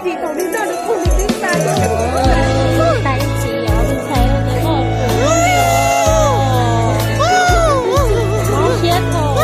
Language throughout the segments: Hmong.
Tais ib txhis os, tais ua tes loj kawg, mob siab kawg.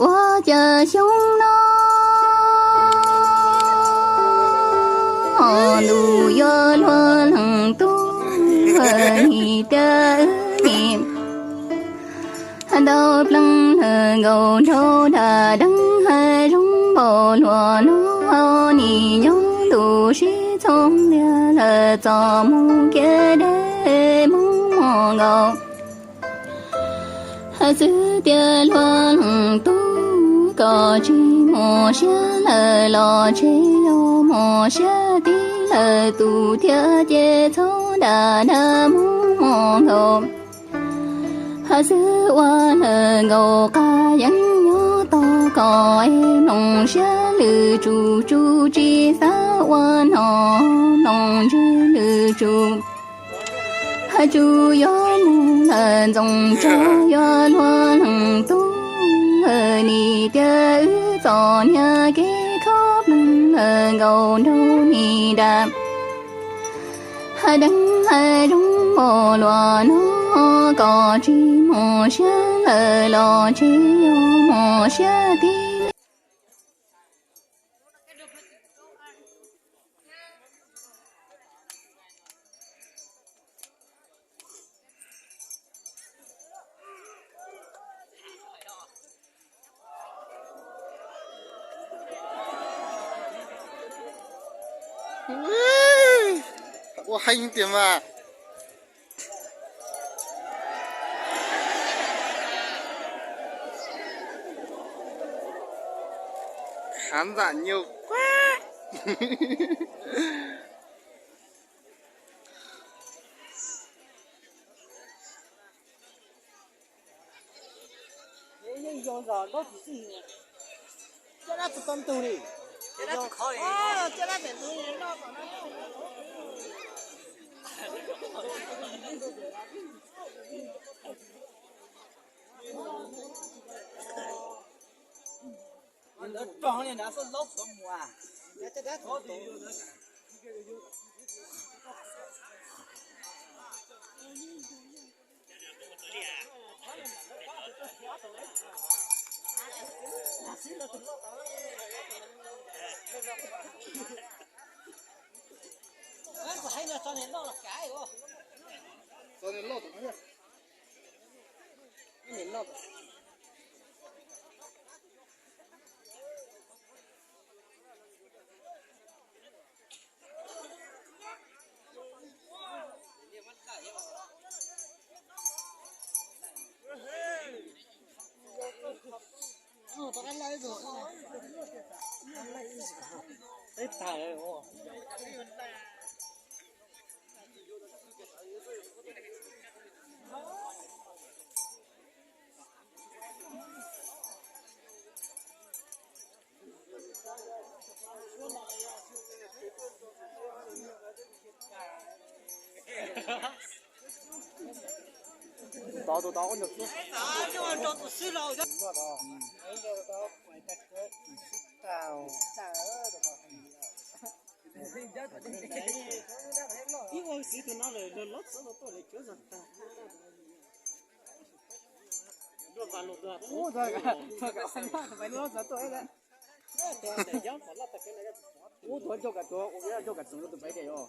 Ua cas xyoo no ntuj yuav luag leej tub, nim tiag wb nim ntau pleev lawm nkaus nraug dag deev, zoo npaum luag no nim nyob ntuj sib txhob ntiag lawm txom mus kiag deb mus muaj nkaus. Xwb tiag luag leej tub koj tsis mus siab lawm los tsev, yog mus siab tib lawm tus thiab ces txhob dag dag mus muaj nkaus. Xwb ua lawm nkaus qab yeeb nyob tos koj es mloog siab lwm tsum, tsum tsis xav ua no mloog ntsws lwm tsum. Tsum yuav mus lawm ntxoov tso yuav luag leej tub, nim tiag wb txom nyem kev khob pleev lawm nkaus nraug nim dag deev, zoo npaum luag no koj tsis mus siab lawm los tsev, yog mus siab tib Ua heev tiag mas. Khán giả nhiều quá. Yeej yog zos Nraub Txiv Xwb, caj dab tsis tau ntug li. Caj dab tsis khov li. Caj dab pem ntug li no. Ntawd rog li na, xab laub tov mus. Tod tus tod ua nyuag xwb. Ib ua xwb tus no lawm, lawv lob txov los tuaj lawv cuav zog tag. Ub, tuav nco kam tuav ua tus pais tias yog.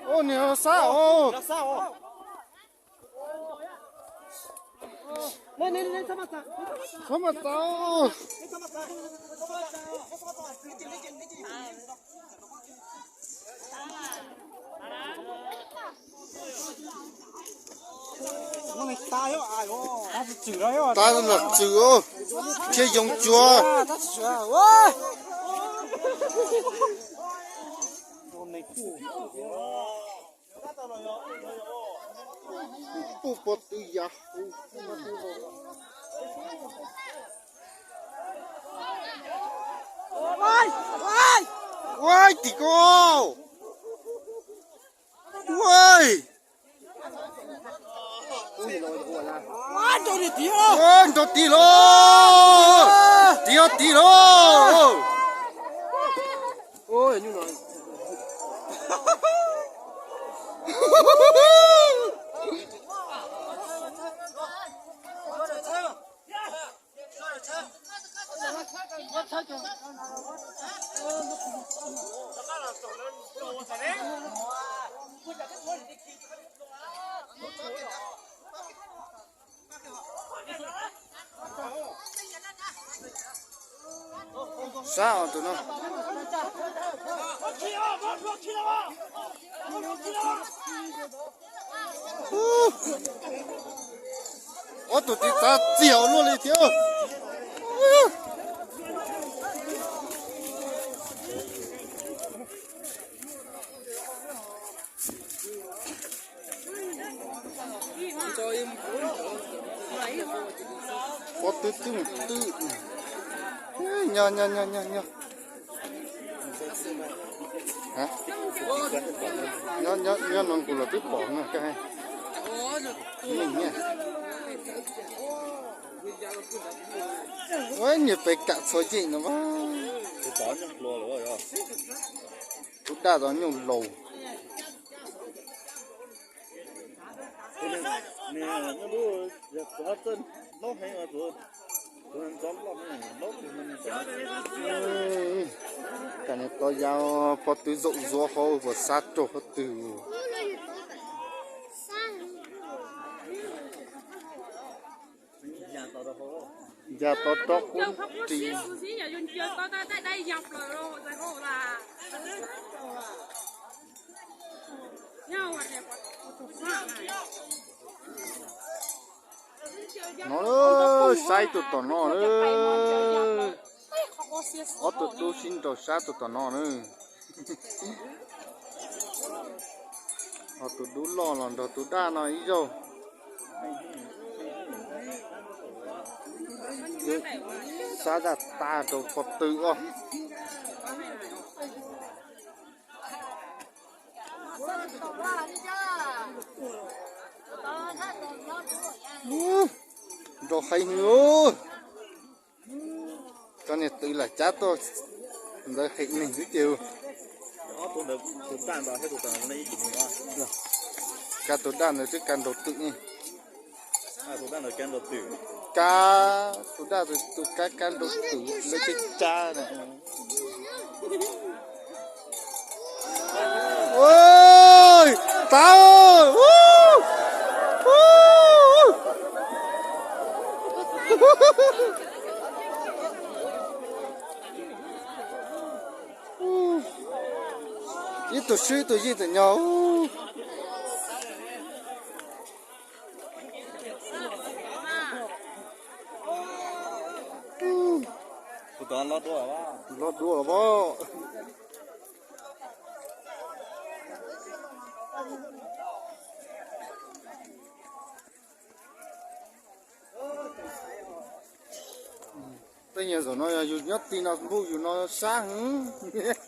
Ua niam sab os. Txhob mas txav. Tab lam txwm os, thiaj yoo cuag. Puj pov tw ya hu. Ua tim ko. Ua, nrau tim los, tim os tim los. Sab os tus no. Ob tug txiv txav txiag ua luaj li thiab. Pov tw twb mus twb. Nyo nyo nyo nyo nyo. Nyob no kuv los twb pom no. Ua niam pem kam txhua yeej no. Tus daj tau nyuj laus. Kam niam tau ya pov tw zaum zuav hauv puas sab rau qhov twg. Ya tau rov qub ris. No, saib tus tom no lawm. Ob tug tub sib nraus sab tus tom no na. Ho tus dub loj los nrog tus daj no ib zaug. Sab daj tas rau pov tw os. Nrau heev. Cov niag tw lam cab tuaj ntawd heev neeg xwb ces. Kav tus daj ntawd twb kav nraud twm ne. Kav tus daj tus kav kav nraud twm lawv cab cab na. Tav. Ib tug swb ib tug yeej tawm nyo. Loj dua los pom. Tej nyuag zaum no yog yus nyob ti no npuj yus no sab heev.